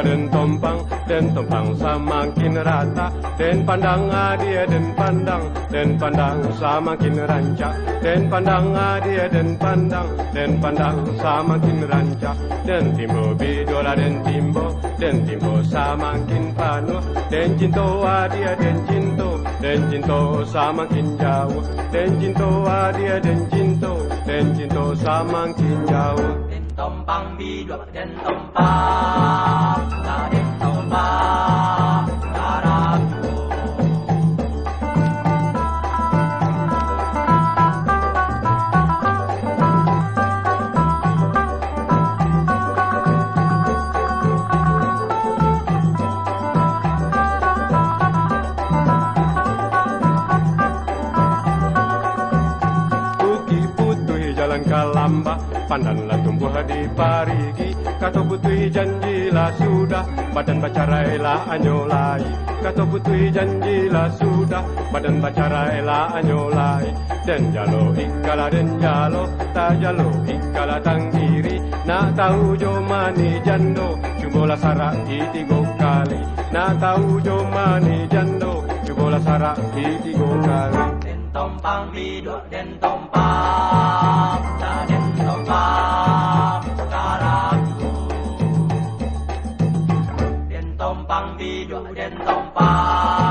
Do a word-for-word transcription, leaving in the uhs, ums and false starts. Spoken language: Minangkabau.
Den tompang, den tompang samakin rata. Den pandang adia, den pandang, den pandang samakin rancak. Den pandang adia, den pandang, den pandang samakin rancak. Den timbo biduak lah den timbo, den timbo samakin panuah. Den cinto adia, den cinto, den cinto samakin jauah. Den cinto adia, den cinto, den cinto samakin jauah. Den tompang biduak, den tompang, lah den tompang, karajo. Bukik Putuih jalan ka Lambah, pandan lah tumbuah di parigi. Kato putuih janji lah sudah, badan bacarai lah anyo lai. Kato putuih janji lah sudah, badan bacarai lah anyo lai. Den jalo ikalah den jalo, tajalo ikalah tangkiri. Nak tahu jo mani jando, cubolah saraki tigo kali. Nak tahu jo mani jando, cubolah saraki tigo kali. Den tompang biduak, den tompang, lah den tompang, karajo. Den tompang biduak, den tompang.